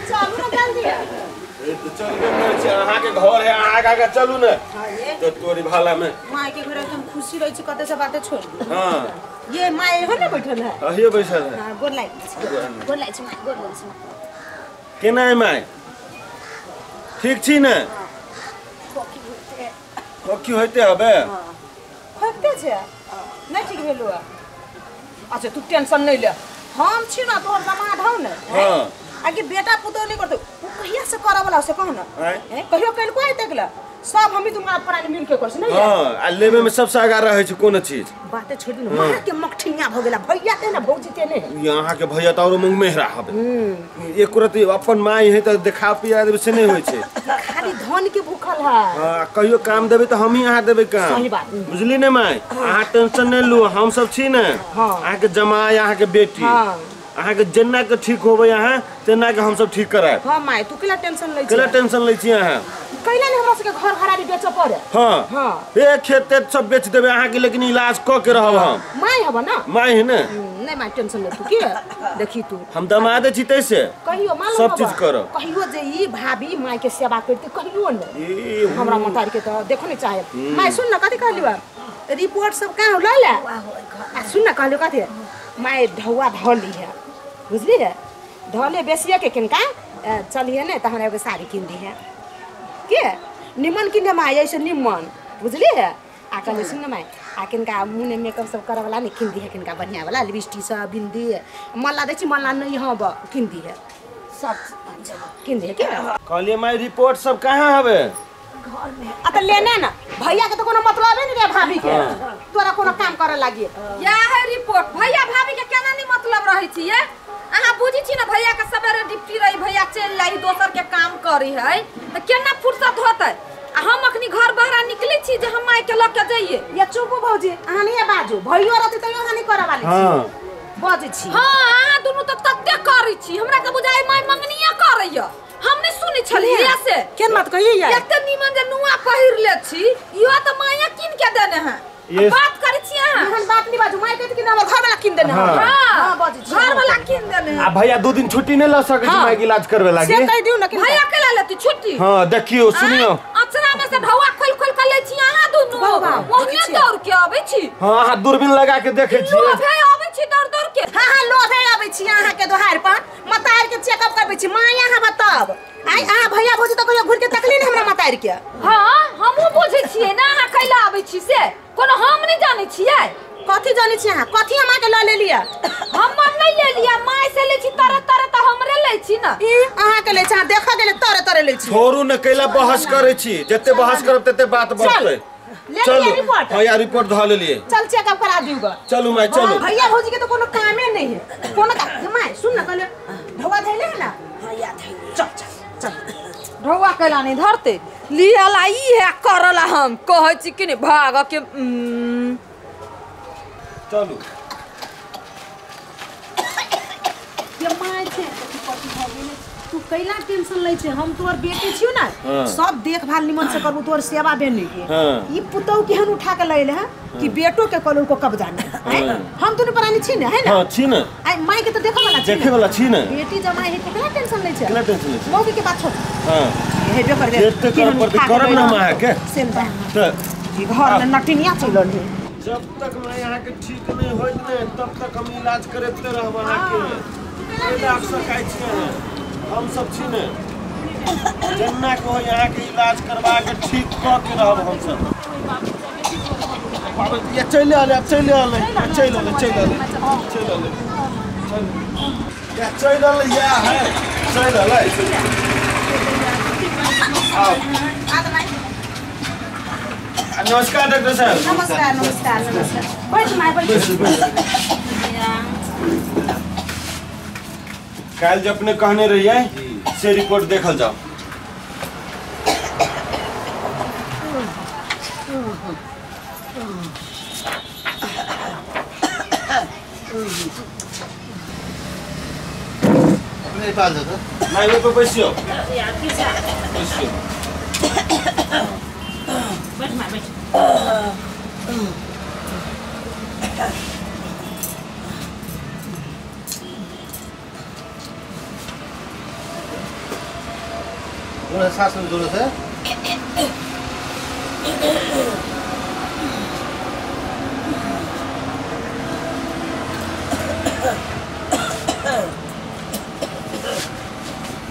चलू ना जल्दी। ए तो चलबे करै छी, अहाँ के घर है, अहाँ आगा आगा चलू ने। तो तोरी भाला में माय के घर हम खुशी रहै छी, कते से बातें छोड़ दी। हां ये my हो ने बैठल है, अहियो बैठल है। हां गोर लागि छी, गोर लागि छी my, गोर लागि छी। केना है my? ठीक छी ने? खोखी होइते हबे। खोखते छै नहीं ठीक भेलो। अच्छा तू टेंशन नहीं ले, हम छी ना तोहर दामाद हौ ने। हां आगे बेटा पुतोह नहीं करते, उ कहिया से करे वाला से कह ना। कहियो कइल कोई देखला सब हमी तुम्हारा प्राणी मिल के करছ नहीं। हां आ लेबे में सबसे आगा रहै छै कोनो चीज। बाते छोड़ दिनु, मां के मखठिया भ गेला भैया ते ना भौजी ते ने। यहां के भैया त औरो मुंह मेहरा हबे। एक रति अपन माई है त देखा पिया देबे से नहीं होय छै, खाली धन के भूखल है। हां कहियो काम देबे त हम ही अहां देबे काम। सही बात बुझली ने माई? अहां टेंशन नहीं लू, हम सब छी ने। अहां के जमाई, अहां के बेटी, अहाँ के जेना के ठीक होबे अहाँ तेना के हम सब ठीक कराएब। हां my तू केला टेंशन लै छी? केला टेंशन लै छी अहाँ? कैला ने हमरा सबके घर घरारी बेचऽ पड़े। हां हां ए खेत तेत सब बेच देबे अहाँ के, लेकिन इलाज क के रहब हम। My हब ना? My है ने। नहीं my tension ले तू, के देखी तू हम दमाद छी तैसे कहियो मालूम सब चीज करब। कहियो जे ई भाभी my के सेवा करते कहियो ने हमरा मतारी के त देखो नहीं चाहे। My सुन ना कथि कहलियो, रिपोर्ट सब कहाँ ल ले आ सुन ना कहलियो कथि my ढौआ धली है बुझली है, धले बेसिया के किनका चलिए ने तहन एगो साड़ी किन दी है के निमन किन my ऐसे निमन बुझली है। आ कहले सुन ना my आ किनका मुँह मेकअप सब करे वाला ने किन दी है, किनका बढ़िया वाला लिपस्टिक सब बिंदी मल्ला दै छी मल्ला नहीं हब किन दी है सब किन दी है के। कहलिए my report सब कहाँ हवे? घर में। आ त लेने ना भैया के तो कोनो मतलब नहीं रे भाभी के, तोरा कोनो काम करे लागी या है रिपोर्ट। भैया भाभी के केना नहीं मतलब रहै छी ये? अहाँ बुझी छी ना भैया के सवेरे ड्यूटी रही, भैया चलि जाइ दोसर के काम करी है त केना फुर्सत होतै? आ हम अखनी घर बहरा निकलै छी जे हम माय के ल के जइए। या चुप भौजी अहाँ नहीं बाजू, भैयो रहतै तैयो अहाँ नहीं करे वाली छी। हां बाजै छी। हां अहाँ दुनू त तते करै छी, हमरा के बुझाइ my मंगनिया करैया, हम नहीं सुनै छलियै से। केन बात कहियै यार? एते निमन जे नुआ पहिर ले छी, इहो त माया किन के देने है। बात करै छी अहाँ? एहन बात नहीं बाजू, my कहत कि हमर घर वाला किन देने है। हां बाजै छी, घर वाला किन देने है। आ भैया 2 दिन छुट्टी नहीं ल सकै छी my के इलाज करबे लागी से कह दिउ ना कि भैया केला लेती छुट्टी। हां देखियो सुनियो अचरा में से ढौआ खोल खोल के लै छी अहाँ दुनू, ओहने दौड़ के आबै छी। हां अहाँ दूरबीन लगा के देखै छी, लोभे आबै छी दौड़ दौड़ के। हां हां लोभे आबै छी अहाँ के दोहार पर मतार के चेकअप करबै छी my अहाँ बताब। आई अहाँ भैया भौजी त कहियो घुर के तकली ने हमरा मतार के। हां हमहु बुझै छियै ना अहाँ कैला आबै छी से, कोनो हम नहीं जानै छियै। कथी जानै छी अहाँ? कथी हम के ल लेलियै? हम नहीं लेलियै, my से लै छी तरह तरह त हमरे लै छी ना। ई अहाँ के लै छी, अहाँ देखऽ गेलै तरह तरह लै छी। छोड़ू ने कैला बहस करै छी, जते बहस करब तते बात बढ़तै। चलू रिपोर्ट। हां यार रिपोर्ट ध लेलियै, चल चेकअप करा दिउ ग। चलू my चलू। भैया भौजी के त कोनो कामे नहीं है, कोनो काम। My सुन ना कहले ढौआ धैले है ना? हां या धैले। चल चल चल ढौआ कैला नहीं धरते लियला ई है करला हम कहै छी कि नहीं भाग के। चलू ये my छै कथि कथि भ गेलै? तू कैला टेंशन लै छै? हम तोहर बेटी छियौ ना, सब देखभाल निमन से करबू, तोहर सेवा बेनी के। ई पुतौ केहन उठा के लैले है कि बेटो के कलौ को कब्जा नहीं। हम दुनू प्राणी छी ने, है ना? हां छी ने। आई my के त देखै वाला छी, देखे वाला छी ने। बेटी जमाई है केकरा टेंशन लै छै? केला टेंशन लै छै? मौगी के बात छोड़। हां हेबे करबे करब ना हम अहाँ के से त घर में नटिनिया चलल है। जब तक मैं यहाँ के ठीक नहीं होइत ने तब तक हम इलाज करते रहब अहाँ के। कैला सकै छी हम सब छी ने, जेना को यहाँ के इलाज करवा के ठीक क के रहब हम सब। ये चलि आले, अब चलि आले, चलि आले, चलि आले, चलि आले, या चलि आले, या है चलि आले। आओ नमस्कार डॉक्टर साहब। नमस्कार नमस्कार नमस्कार। बैठ my बैठ। काल जो अपने कहने रहिए से रिपोर्ट देखल जाओ। अपने पास दो my पे बैसियो। बैसियो बैठ my बैठ। जोर से सांस लो जोर से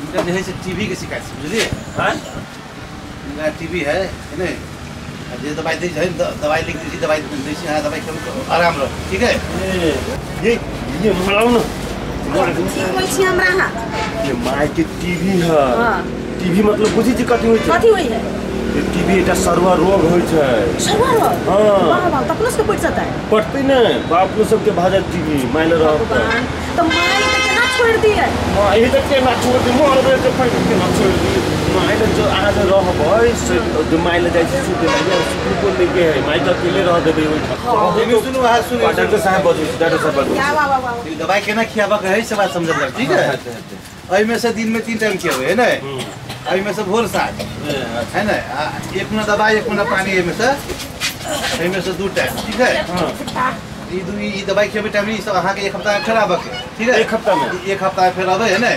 इनका जो है से टीबी के शिकायत छै बुझलिए हां इनका टीबी है ने जे दवाई दै छै दवाई लिख दै छै दवाई दै छै हां दवाई खेबै आराम रह ठीक है ये मराउ न ठीक होइ छी हमरा हां ये my के टीबी है हां टीबी मतलब बुझी छी कथि होइ छै कथि होइ है ये टीबी एकटा सरवा रोग होइ छै सरवा रोग हां वाह वाह तखनो से पड़ जाता है पड़तै ने बाप लोग सबके भाजत टीबी माइले रहत त माय के केना छोड़ दिए माय त केना छोड़ दी मरबे के फाइदा केना छोड़ दी माय ल जो अहाँ जे रहबै से जो माय ल जाइ छी सुते ल सुतबो नहि के है माय त अकेले रह देबै ओहिठाम सुनू अहाँ सुनू डॉक्टर साहब बजै छी डॉक्टर साहब बजै वाह वाह वाह ई दवाई केना खियाबऽ के है से बात समझल जाउ ठीक है एहि में से दिन में 3 टाइम खियाबै है ने एहि में से भोर साँझ है ने एक महीना दवाई एक महीना पानी एहि में से 2 टाइम ठीक है ई दू ई दवाई खेबै टाइम ई सब अहाँ के एक हफ्ता में फेर आबऽ के ठीक है एक हफ्ता में एक हफ्ता में फेर आबै है ने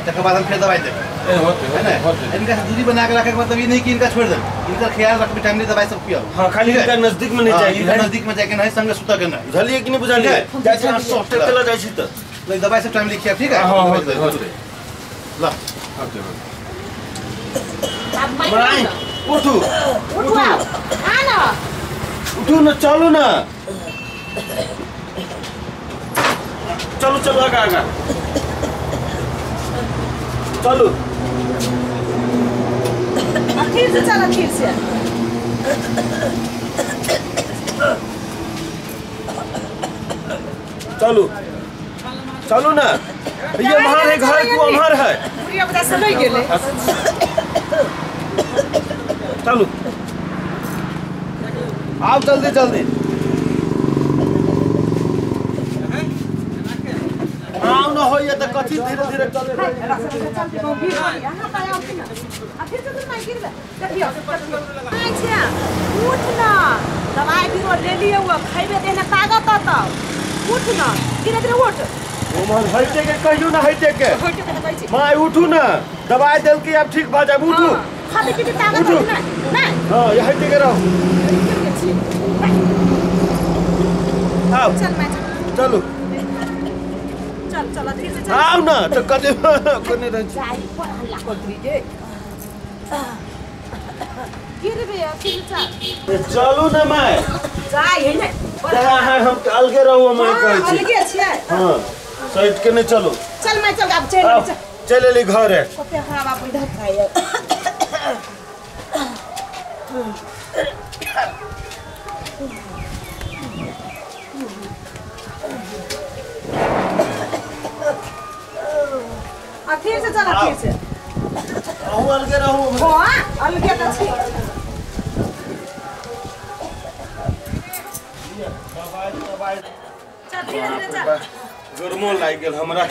तकर बाद हम फेर दवाई देबै होते है ने इनका दूरी बना के रखे के मतलब ई नहीं कि इनका छोड़ देबै इनका ख्याल रखबै टाइम में दवाई सब पियाओ हां खाली इनका नजदीक में नहीं जाए इनका नजदीक में जाके नहीं संगे सुता के नहीं बुझलिए कि नहीं बुझलिए जाइ छी अहाँ सॉफ्टवेयर चला जाइ छी त ले दवाई सब टाइम लिखिया ठीक है हां होते ल माय उठू उठू आ ना उठू न चलू न चलू चलू आगा आगा चलू फिर से चल फिर से चलू चलू ना ये हमार है घर तू हमार है बुढ़िया बता से नहीं गेले चलू आओ जल्दी जल्दी आओ न होइए त कथी धीरे धीरे चले उठ न दवाई भी ले लियो खैबे देने ताकत आता उठ न धीरे धीरे उठ उमर हइते के कहियो ना हइते के माय उठू न दवाई देल के अब ठीक भ जाब उठू खाते पीते ताकत होत ना ना हां ये हइते के रहो आओ चल मैं चलू चल चल धीरे से चल आओ न त कते कोने रह जाई पर हल्ला कर दी के गिरबे फिर चल चलू न my जाई है ने हां हम अलगे रहू माय कहै छी अलगे छियै हां साइड के नहीं चलो चल मैं चल अब चल चल एली घर है कते हवा इधर खाए आ फिर से चल फिर से रहू अलगे रहू हां अलगे त छी चल धीरे धीरे चल गर्मो लागि गेल हमरा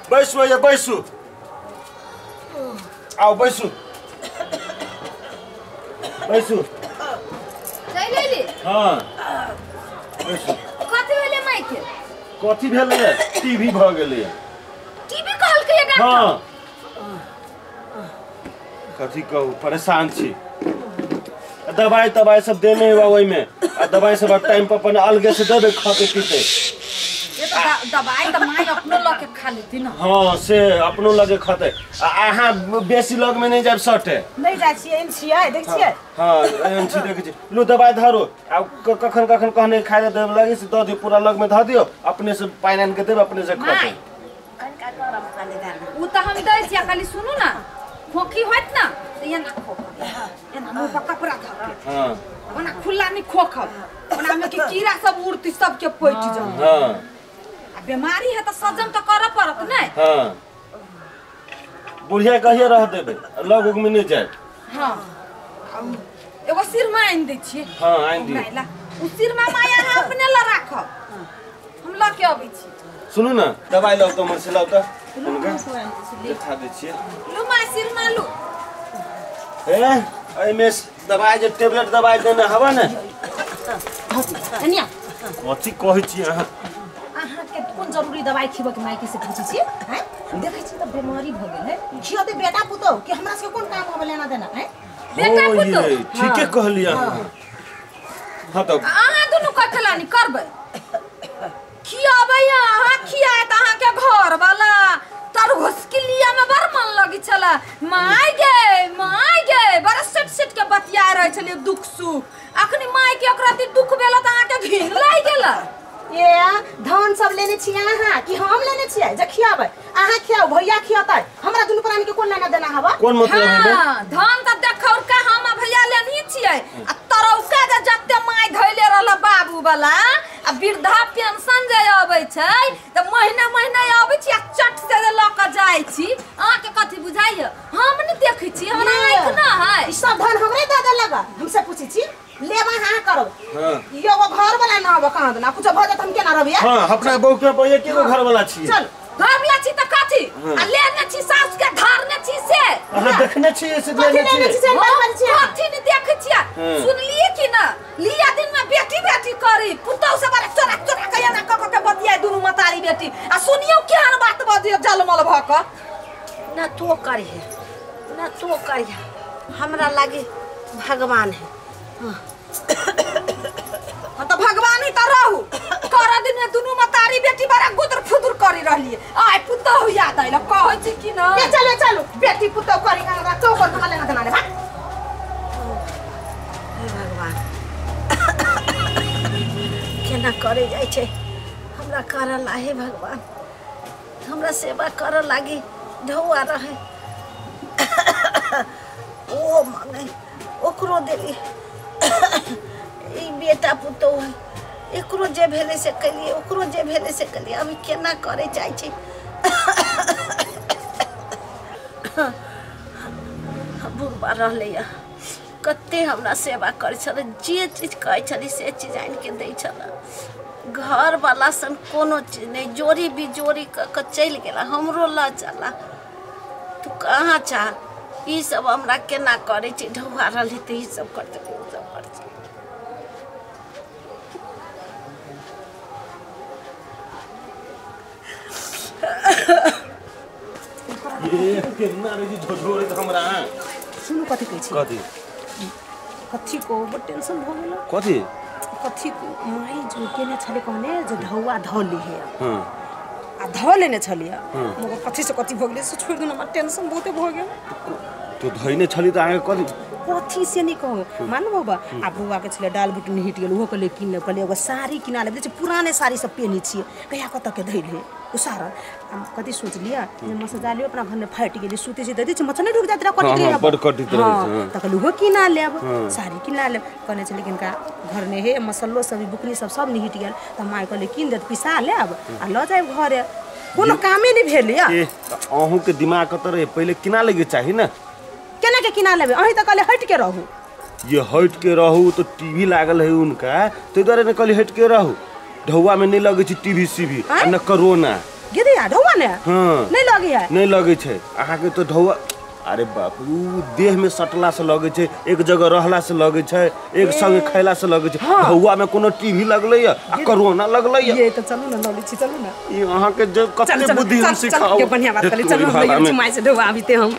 बैसू या बैसू आओ बैसू बैसू चल एली हां बैसू कथि भेलै माय के कथि भेलै टीबी भ गेलै टीबी कहलकै डॉक्टर हां कथि कहू परेशान छी दवाई तवाई सब देने हुआ ओहि में आ दवाई सब टाइम पर अपन अलगे से देबै खाते पीते ये तो दवाई त माय अपनो ल के खा लेती न हां से अपनो लगे खाते आ अहाँ बेसी लग में नहीं जाब सटे नहीं जाय छियै एम छियै देख छियै हां एम छी देख छी लो दवाई धरो आ कखन कखन कहने खाय ले देब लगे से the दियो पूरा लग में ध दियो अपने से पानि आन के देब अपने से खाते कनका गरम खा ले उ त हम दै छियै खाली सुनू न खोखी होत न त एना खोख एना मुंह पर कपड़ा धर के हां ओना खुला नहीं खोखब ओना में के कीड़ा सब उड़ती सबके पैठ जात हां आ बीमारी है त सजम त करऽ पड़त नै हां बुढ़िया कहिए रह देबे लग उग में नहीं जाए हां एगो सिरमा आनि दै छियै हां आनि दियौ उ सिरमा माय अहाँ अपने ल राखब हम ल के अबै छी सुनू न दवाई लाउ त मसे लाउ त हुनका देखा दै छियै लू my सिरमा लू ए एमे दवाई जे टेबलेट दवाई देने हवा ने कनिया कथि कहै छी अहाँ अहाँ के कोन जरूरी दवाई खिबे के माय के से पूछै छी हैं देखै छी त बीमारी भ गेल है खियते बेटा पुतौ कि हमरा से कोन काम होबे लेना देना है बेटा पुतौ ठीके कहलियै हां त अहाँ दुनु कथलानी करबै खियाबै अहाँ खियात अहाँ के घर वाला तर घुसकिलिया में बड़ मन लगी छला माय गे बड़ सेट सेट के बतिया रहे छले दुख सुख अखनी माय के ओकरा ती दुख भेल त अहाँ के घिन लागि गेल ये धान सब लेने छी अहाँ कि हम लेने छियै जे खियाबै अहाँ खियाउ भैया खियातै हमरा दुनु प्राणी के कोन लेना देना हवा कोन मतलब है हां धान त देखौर का हम भैया लेनी छियै आ तरौका जे जते माय धैले रहल बाबू वाला आ वृद्धा पेंशन जे आबै छै त महीना महीना आबै छी आ चट से ल के जाय छी अहाँ के कथि बुझाइय हम नहीं देखै छी हमरा आँख ना है ई सब धान हमरे दे देलक हमसे पूछै छी लेबा हां करो हां यो घर वाला ना होबो कहां देना कुछ भ जात हम केना रहबिया हां अपना बहू के पहिए के घर वाला छी चल घर वाला छी त कथि आ लेने छी सास के धारने छी से अहाँ देखने छी से लेने छी कथि ने देखै छी सुनलिए कि ना लिया दिन में बेटी बेटी करी पुतौ से बड़ा चोरा चोरा के एना क क के बतियाय दुनु मतारी बेटी आ सुनियो केहन बात बजियो जलमल भ क ना तो करिहे ना तो करिहे हमरा लागे भगवान है हाँ तो भगवान ही तो रहू कर दिन में दुनु मतारी बेटी बड़ा गुदर फुदुर करी रहलिए आय पुतौ याद आइल कहै छी कि ना ए चलो चलो बेटी पुतौ करी हमरा तो कोन हमरा लेना देना रे भाग हे भगवान केना करे जाय छै हमरा करल हे भगवान हमरा सेवा कर लागी ढौआ रहे ओ मांगे ओकरो देली ई बेटा पुतौ है एकरो जे भेलै से कलिए ओकरो जे भेलै से कलिए अभी केना करे चाहै छै बुढ़बा रहलै कते हमरा सेवा करै छलै जे चीज कहै छलै से चीज आनि के दै छलै घर वाला सन कोनो चीज नहि जोड़ी बिजोड़ी कऽ के चलि गेला हमरो लऽ चला तू कहाँ चाह ई सब हमरा केना करै छै ढौआ रहलै तऽ ई सब करतै ओ सब करतै ये केना रे जी झोझोरे हमरा सुनू कथि कहै छी कथि कथि को बड़ टेंशन भ गेल कथि कथि माई जो केने छले कहने जे ढौआ धौली है हां आ धौ लेने छलियै मगर कथि से कथि भ गेलै से छोड़ि दिना हमरा टेंशन बहुते भ गेल तो धइने छली त आगे कथि कथि से नहीं कहू मान बाबा आ बौआ के छले डाल बुट निहिट गेल ओहो कहले किन लेब कहले एगो साड़ी किना लेब जे पुराने साड़ी सब पेहने छियै कहिया कतऽ के धैल है ओ सारा हम कथि सोचलियै जे मसजा लियो अपना घर में फाटि गेलै सुते छै दै छै मच्छर नहीं ढुक जात रहे कटित रहे बड़ कटित रहे छै त कहलु ओहो किना लेब साड़ी किना लेब कहने छलै किनका घर में हे मसल्लो सब बुकनी सब सब निहिट गेल त माय कहले किन देत पिसा लेब आ ल जायब घरे कोनो कामे नहीं भेल या अहूँ के दिमाग कत रहे पहिले किना लेके चाही ना केना के किना लेबे अहीं त कहले हट के रहू ये हट के रहू तो टीवी लागल है उनका तो दुआरे ने कहली हट के रहू ढौआ में नहीं लगे छै टीवी सीवी आ न कोरोना गे ढौआ ने हां नहीं लगे है नहीं लगे छै अहाँ के तो ढौआ अरे बाप उ देह में सटला से लगे छै एक जगह रहला से लगे छै एक संगे खैला से लगे छै ढौआ में कोनो टीवी लगलै या आ कोरोना लगलै या ये त चलू ना लौली छी चलू ना ई अहाँ के जे कते बुद्धि हम सिखाओ के बढ़िया बात कहली चलू माय से ढौआ आबिते हम।